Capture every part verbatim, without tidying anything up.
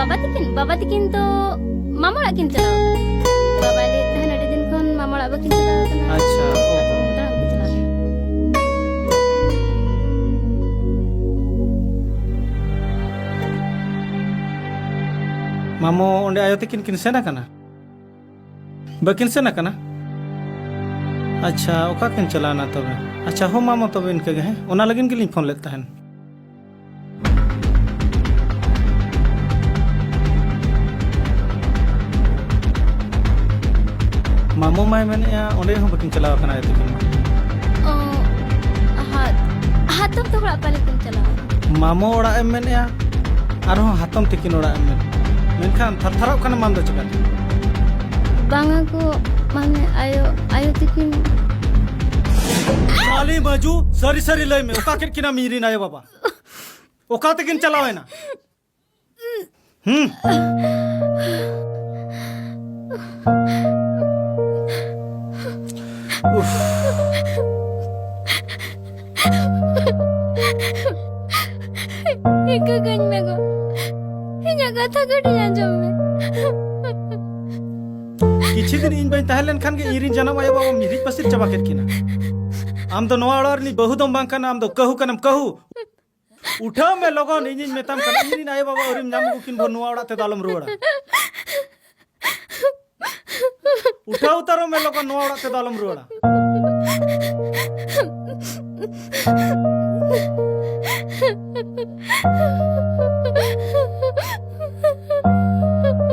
ᱵᱟᱵᱟ ᱛᱤᱠᱤᱱ, ᱵᱟᱵᱟ ᱛᱤᱠᱤᱱ ᱫᱚ ᱢᱟᱢᱟ ᱚᱲᱟᱜ ᱠᱤᱱ ᱪᱟᱞᱟᱣ ᱟᱠᱟᱱᱟ᱾ ᱵᱟᱵᱟᱭ ᱞᱟᱹᱭᱮᱫ ᱛᱟᱦᱮᱱ ᱟᱹᱰᱤ ᱫᱤᱱ ᱠᱷᱚᱱ ᱢᱟᱢᱟ ᱚᱲᱟᱜ ᱵᱟᱹᱠᱤᱱ ᱪᱟᱞᱟᱣ ᱟᱠᱟᱱᱟ᱾ ᱟᱪᱪᱷᱟ, ᱚ᱾ ᱫᱟᱬᱟᱱ ᱠᱤᱱ ᱪᱟᱞᱟᱣ ᱟᱠᱟᱱᱟ᱾ ᱢᱟᱢᱚ ᱚᱸᱰᱮ ᱟᱭᱳ ᱛᱤᱠᱤᱱ ᱠᱤᱱ ᱥᱮᱱ ᱟᱠᱟᱱᱟ? ᱵᱟᱹᱠᱤᱱ ᱥᱮᱱ ᱟᱠᱟᱱᱟ? ᱟᱪᱪᱷᱟ, ᱚᱠᱟ ᱠᱤᱱ ᱪᱟᱞᱟᱣᱱᱟ ᱛᱚᱵᱮ? ᱟᱪᱪᱷᱟ, ᱦᱚᱸ ᱢᱟᱢᱚ, ᱛᱚᱵᱮ ᱤᱱᱠᱟᱹ ᱜᱮ, ᱦᱮᱸ? ᱚᱱᱟ ᱞᱟᱹᱜᱤᱫ ᱜᱮᱞᱤᱧ ᱯᱷᱳᱱ ᱞᱮᱫ ᱛᱟᱦᱮᱱ᱾ ᱢᱟᱢᱚ ᱢᱟᱭ ᱢᱮᱱᱮᱫᱼᱟ, ᱚᱸᱰᱮ ᱦᱚᱸ ᱵᱟᱹᱠᱤᱱ ᱪᱟᱞᱟᱣ ᱟᱠᱟᱱᱟ ᱟᱭᱳ ᱛᱟᱹᱠᱤᱱ ᱢᱟ᱾ ᱚ, ᱦᱟ-, ᱦᱟᱛᱚᱢ ᱛᱟᱠᱚ ᱚᱲᱟᱜ ᱯᱟᱞᱮ ᱠᱤᱱ ᱪᱟᱞᱟᱣ ᱟᱠᱟᱱᱟ᱾ ᱢᱟᱢᱚ ᱚᱲᱟᱜ ᱮᱢ ᱢᱮᱱᱮᱫᱼᱟ, ᱟᱨᱦᱚᱸ ᱦᱟᱛᱚᱢ ᱛᱟᱹᱠᱤᱱ ᱚᱲᱟᱜ ᱮᱢ ᱢᱮᱱᱮᱫᱼᱟ᱾ ᱢᱮᱱᱠᱷᱟᱱ ᱛᱷᱟᱨᱛᱷᱟᱨᱚᱜ ᱠᱟᱱᱟᱢ ᱟᱢ ᱫᱚ ᱪᱮᱠᱟᱛᱮ? ᱵᱟᱝᱟ ᱜᱳ, ᱢᱟᱱᱮ ᱟᱭᱳ, ᱟᱭᱳ ᱛᱟᱹᱠᱤᱱ᱾ ᱠᱟᱞᱤ ᱢᱟᱹᱡᱩ, ᱥᱟᱹᱨᱤ ᱥᱟᱹᱨᱤ ᱞᱟᱹᱭ ᱢᱮ, ᱚᱠᱟ ᱠᱮᱫ ᱠᱤᱱᱟᱢ ᱤᱧ ᱨᱮᱱ ᱟᱭᱳ ᱵᱟᱵᱟ? ᱚᱠᱟ ᱛᱮᱠᱤᱱ ᱪᱟᱞᱟᱣ ᱮᱱᱟ? ᱦᱩᱸ᱾ ᱩᱯᱷ᱾ ᱤᱠᱟᱹ ᱠᱟᱹᱧ ᱢᱮ ᱜᱳ᱾ ᱤᱧᱟᱹᱜ ᱠᱟᱛᱷᱟ ᱠᱟᱹᱴᱤᱡ ᱟᱸᱡᱚᱢ ᱢᱮ᱾ ᱠᱤᱪᱷᱩ ᱫᱤᱱ ᱤᱧ ᱵᱟᱹᱧ ᱛᱟᱦᱮᱸ ᱞᱮᱱᱠᱷᱟᱱ ᱜᱮ ᱤᱧ ᱨᱤᱱ ᱡᱟᱱᱟᱢ ᱟᱭᱳ ᱵᱟᱵᱟᱢ ᱦᱤᱨᱤᱡ ᱯᱟᱹᱥᱤᱨ ᱪᱟᱵᱟ ᱠᱮᱫ ᱠᱤᱱᱟ᱾ ᱟᱢ ᱫᱚ ᱱᱚᱣᱟ ᱚᱲᱟᱜ ᱨᱤᱱᱤᱡ ᱵᱟᱹᱦᱩ ᱫᱚᱢ ᱵᱟᱝ ᱠᱟᱱᱟ, ᱟᱢ ᱫᱚ ᱠᱟᱹᱦᱩ ᱠᱟᱱᱟᱢ, ᱠᱟᱹᱦᱩ᱾ ᱩᱴᱷᱟᱹᱣ ᱢᱮ ᱞᱚᱜᱚᱱ, ᱤᱧᱤᱧ ᱢᱮᱛᱟᱢ ᱠᱟᱱᱟ, ᱤᱧ ᱨᱤᱱ ᱟᱭᱳ ᱵᱟᱵᱟ ᱟᱹᱣᱨᱤᱢ ᱧᱟᱢ ᱟᱹᱜᱩ ᱠᱤᱱ ᱵᱷᱳᱨ ᱱᱚᱣᱟ ᱚᱲᱟᱜ ᱛᱮᱫᱚ ᱟᱞᱚᱢ ᱨᱩᱣᱟᱹᱲᱟ᱾ ᱩᱴᱷᱟᱹᱣ ᱩᱛᱟᱹᱨᱚᱜ ᱢᱮ ᱞᱚᱜᱚᱱ, ᱱᱚᱣᱟ ᱚᱲᱟᱜ ᱛᱮᱫᱚ ᱟᱞᱚᱢ ᱨᱩᱣᱟᱹᱲᱟ᱾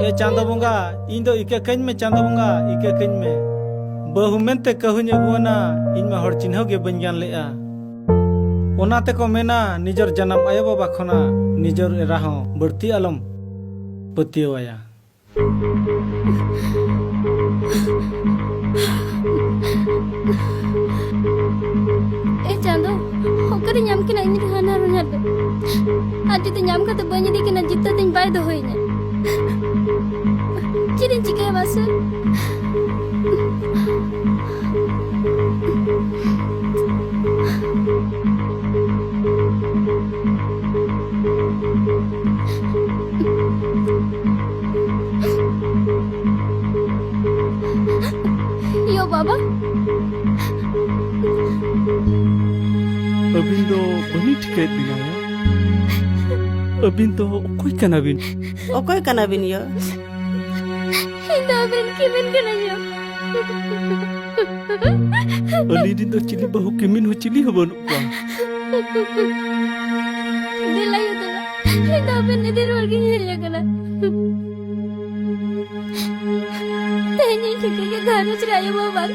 ᱮ ᱪᱟᱸᱫᱚ ᱵᱚᱸᱜᱟ, ᱤᱧ ᱫᱚ ᱤᱠᱟᱹ ᱠᱟᱹᱧ ᱢᱮ, ᱪᱟᱸᱫᱚ ᱵᱚᱸᱜᱟ, ᱤᱠᱟᱹ ᱠᱟᱹᱧ ᱢᱮ᱾ ᱵᱟᱹᱦᱩ ᱢᱮᱱᱛᱮ ᱠᱟᱹᱦᱩᱧ ᱟᱹᱜᱩᱣᱟᱱᱟ, ᱤᱧ ᱢᱟ ᱦᱚᱲ ᱪᱤᱱᱦᱟᱹᱣ ᱜᱮ ᱵᱟᱹᱧ ᱜᱟᱱ ᱞᱮᱜᱼᱟ᱾ ᱚᱱᱟ ᱛᱮᱠᱚ ᱢᱮᱱᱟ, ᱱᱤᱡᱚᱨ ᱡᱟᱱᱟᱢ ᱟᱭᱳ ᱵᱟᱵᱟ ᱠᱷᱚᱱᱟᱜ ᱱᱤᱡᱚᱨ ᱮᱨᱟ ᱦᱚᱸ ᱵᱟᱹᱲᱛᱤ ᱟᱞᱚᱢ ᱯᱟᱹᱛᱭᱟᱹᱣ ᱟᱭᱟ᱾ ᱮ ᱪᱟᱸᱫᱚ, ᱚᱠᱟᱨᱮ ᱧᱟᱢ ᱠᱤᱱᱟ ᱤᱧ ᱨᱮᱱ ᱦᱟᱱᱦᱟᱨ ᱦᱚᱧᱦᱟᱨ ᱫᱚ? ᱟᱨ ᱡᱩᱫᱤ ᱧᱟᱢ ᱠᱟᱛᱮ ᱵᱟᱹᱧ ᱤᱫᱤ ᱠᱤᱱᱟ, ᱡᱤᱛᱟᱹ ᱛᱤᱧ ᱵᱟᱭ ᱫᱚᱦᱚᱭᱤᱧᱟ᱾ ᱪᱮᱫ ᱤᱧ ᱪᱤᱠᱟᱹᱭᱟ ᱢᱟᱥᱮ? ᱵᱟᱵᱟ? ᱟᱹᱵᱤᱱ ᱫᱚ ᱵᱟᱹᱞᱤᱧ ᱴᱷᱤᱠᱟᱹᱭᱮᱫ ᱵᱤᱱᱟ ᱭᱟ᱾ ᱟᱹᱵᱤᱱ ᱫᱚ ᱚᱠᱚᱭ ᱠᱟᱱᱟ ᱵᱤᱱ? ᱚᱠᱚᱭ ᱠᱟᱱᱟ ᱵᱤᱱ ᱭᱳ? ᱤᱧ ᱫᱚ ᱟᱵᱮᱱ ᱠᱤᱢᱤᱱ ᱠᱟᱹᱱᱟᱹᱧ ᱭᱳ᱾ ᱟᱹᱞᱤᱧ ᱨᱮᱱ ᱫᱚ ᱪᱤᱞᱤ ᱵᱟᱹᱦᱩ ᱠᱤᱢᱤᱱ ᱦᱚᱸ ᱪᱤᱞᱤ ᱦᱚᱸ ᱵᱟᱹᱱᱩᱜ ᱠᱚᱣᱟ᱾ ᱫᱮᱞᱟ ᱭᱳ ᱫᱮᱞᱟ, ᱤᱧ ᱫᱚ ᱟᱵᱮᱱ ᱤᱫᱤ ᱨᱩᱣᱟᱹᱲ ᱜᱤᱧ ᱦᱮᱡ ᱟᱠᱟᱱᱟ᱾ ᱛᱮᱦᱮᱧ ᱤᱧ ᱴᱷᱤᱠᱟᱹ ᱠᱮᱫ ᱜᱷᱟᱨᱚᱸᱡᱽ ᱨᱮ ᱟᱭᱳ ᱵᱟᱵᱟ ᱵᱟᱝ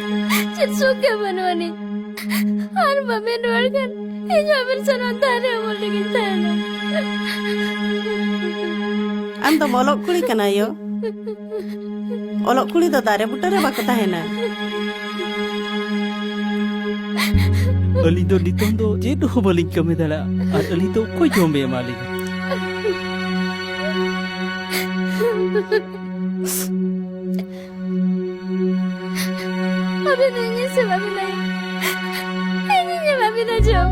ᱪᱮᱫ ᱥᱩᱠ ᱜᱮ ᱵᱟᱹᱱᱩᱜ ᱟᱹᱱᱤᱡ᱾ ᱟᱨ ᱵᱟᱵᱮᱱ ᱨᱩᱣᱟᱹᱲ ᱠᱷᱟᱱ ᱤᱧ ᱦᱚᱸ ᱟᱵᱮᱱ ᱥᱟᱞᱟᱜ ᱫᱟᱨᱮ ᱩᱢᱩᱞ ᱨᱮᱜᱤᱧ ᱛᱟᱦᱮᱱᱟ᱾ ᱟᱢ ᱫᱚᱢ ᱚᱞᱚᱜ ᱠᱩᱲᱤ ᱠᱟᱱᱟ ᱭᱳ᱾ ᱚᱞᱚᱜ ᱠᱩᱲᱤ ᱫᱚ ᱫᱟᱨᱮ ᱵᱩᱴᱟᱹ ᱨᱮ ᱵᱟᱠᱚ ᱛᱟᱦᱮᱱᱟ᱾ ᱟᱹᱞᱤᱧ ᱫᱚ ᱱᱤᱛᱚᱝ ᱫᱚ ᱪᱮᱫ ᱦᱚᱸ ᱵᱟᱹᱞᱤᱧ ᱠᱟᱹᱢᱤ ᱫᱟᱲᱮᱭᱟᱜᱼᱟ ᱟᱨ ᱟᱹᱞᱤᱧ ᱫᱚ ᱚᱠᱚᱭ ᱡᱚᱢᱮ ᱮᱢᱟ ᱞᱤᱧᱟ? ᱟᱹᱵᱤᱱ ᱫᱚ ᱤᱧᱤᱧ ᱥᱮᱵᱟ ᱵᱤᱱᱟ᱾ ᱤᱧᱤᱧ ᱮᱢᱟ ᱵᱤᱱᱟ ᱡᱚᱢ᱾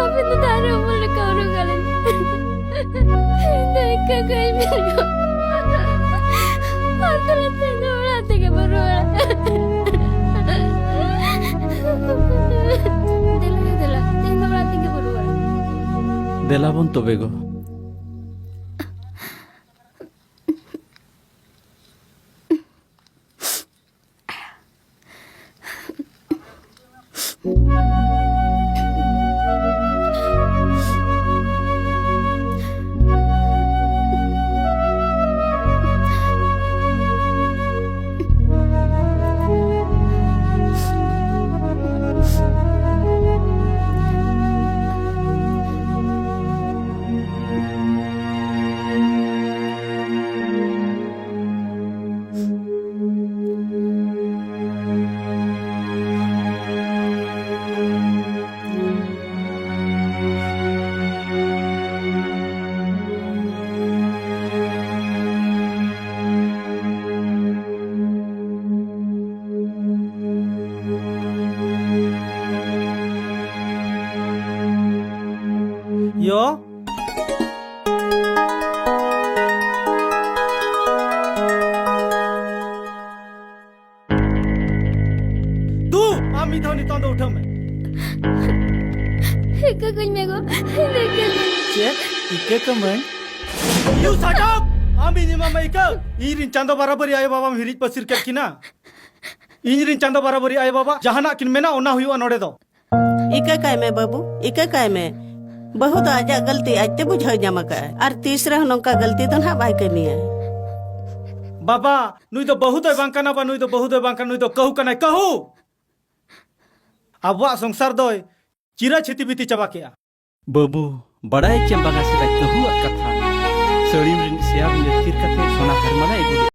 ᱟᱹᱵᱤᱱ ᱫᱚ ᱫᱟᱨᱮ ᱩᱢᱩᱞ ᱞᱮᱠᱟ ᱩᱨᱩᱢ ᱟᱹᱞᱤᱧ᱾ ᱤᱧ ᱫᱚ ᱮᱠᱟ ᱠᱟᱹᱢᱤ ᱵᱤᱱ ᱜᱚ᱾ ᱟᱨ ᱛᱟᱦᱞᱮ ᱛᱮᱦᱮᱧ ᱫᱚ ᱚᱲᱟᱜ ᱛᱮᱜᱮ ᱵᱚᱱ ᱨᱩᱣᱟᱹᱲᱟ᱾ ᱫᱮᱞᱟ, ᱫᱮᱞᱟ, ᱛᱮᱦᱮᱧ ᱫᱚ ᱚᱲᱟᱜ ᱛᱮᱜᱮ ᱵᱚᱱ ᱨᱩᱣᱟᱹᱲᱟ᱾ ᱫᱮᱞᱟ ᱵᱚᱱ ᱛᱚᱵᱮ ᱜᱚ᱾ ᱴᱷᱤᱠᱟᱹ ᱠᱟᱹᱧ ᱢᱮ ᱜᱚ, ᱴᱷᱤᱠᱟᱹ ᱠᱟᱹᱧ᱾ ᱪᱮᱫ? ᱤᱠᱟᱹ ᱠᱟᱹᱢᱟᱹᱧ? You shut up! ᱟᱢ ᱤᱧ ᱮᱢᱟᱢᱟ ᱤᱠᱟᱹ? ᱤᱧ ᱨᱤᱱ ᱪᱟᱸᱫᱚ ᱵᱟᱨᱟᱵᱟᱹᱨᱤ ᱟᱭᱳ ᱵᱟᱵᱟᱢ ᱦᱤᱨᱤᱡ ᱯᱟᱹᱥᱤᱨ ᱠᱮᱫ ᱠᱤᱱᱟ᱾ ᱤᱧ ᱨᱤᱱ ᱪᱟᱸᱫᱚ ᱵᱟᱨᱟᱵᱟᱹᱨᱤ ᱟᱭᱳ ᱵᱟᱵᱟ ᱡᱟᱦᱟᱱᱟᱜ ᱠᱤᱱ ᱢᱮᱱᱟ, ᱚᱱᱟ ᱦᱩᱭᱩᱜᱼᱟ ᱱᱚᱰᱮ ᱫᱚ᱾ ᱤᱠᱟᱹ ᱠᱟᱭ ᱢᱮ ᱵᱟᱹᱵᱩ, ᱤᱠᱟᱹ ᱠᱟᱭ ᱢᱮ᱾ ᱵᱟᱹᱦᱩ ᱫᱚ ᱟᱡᱟᱜ ᱜᱟᱹᱞᱛᱤ ᱟᱡᱛᱮ ᱵᱩᱡᱷᱟᱹᱣ ᱧᱟᱢ ᱟᱠᱟᱫᱼᱟᱭ, ᱟᱨ ᱛᱤᱥ ᱨᱮᱦᱚᱸ ᱱᱚᱝᱠᱟ ᱜᱟᱹᱞᱛᱤ ᱫᱚ ᱱᱟᱦᱟᱜ ᱵᱟᱭ ᱠᱟᱹᱢᱤᱭᱟ᱾ ᱵᱟᱵᱟ, ᱱᱩᱭ ᱫᱚ ᱵᱟᱹᱦᱩ ᱫᱚᱭ ᱵᱟᱝ ᱠᱟᱱᱟ ᱵᱟ, ᱱᱩᱭ ᱫᱚ ᱵᱟᱹᱦᱩ ᱫᱚᱭ ᱵᱟᱝ ᱠᱟᱱᱟ, ᱱᱩᱭ ᱫᱚ ᱠᱟᱹᱦᱩ ᱠᱟᱱᱟᱭ, ᱠᱟᱹᱦᱩ! ᱟᱵᱚᱣᱟᱜ ᱥᱚᱝᱥᱟᱨ ᱫᱚᱭ ᱪᱤᱨᱟ ᱪᱷᱤᱛᱤ ᱵᱤᱛᱤ ᱪᱟᱵᱟ ᱠᱮᱜᱼᱟ᱾ ᱵᱟᱹᱵᱩ, ᱵᱟᱲᱟᱭ ᱪᱮᱢ ᱵᱟᱝᱟ ᱥᱮᱫᱟᱭ ᱠᱟᱹᱦᱩᱣᱟᱜ ᱠᱟᱛᱷᱟ? ᱥᱟᱹᱲᱤᱢ ᱨᱤᱱ ᱥᱮᱭᱟ ᱵᱤᱱ ᱟᱹᱛᱠᱤᱨ ᱠᱟᱛᱮ ᱥᱚᱱᱟ ᱦᱟᱨᱢᱟᱞᱟ ᱟᱹᱜᱩ ᱞᱮᱫ᱾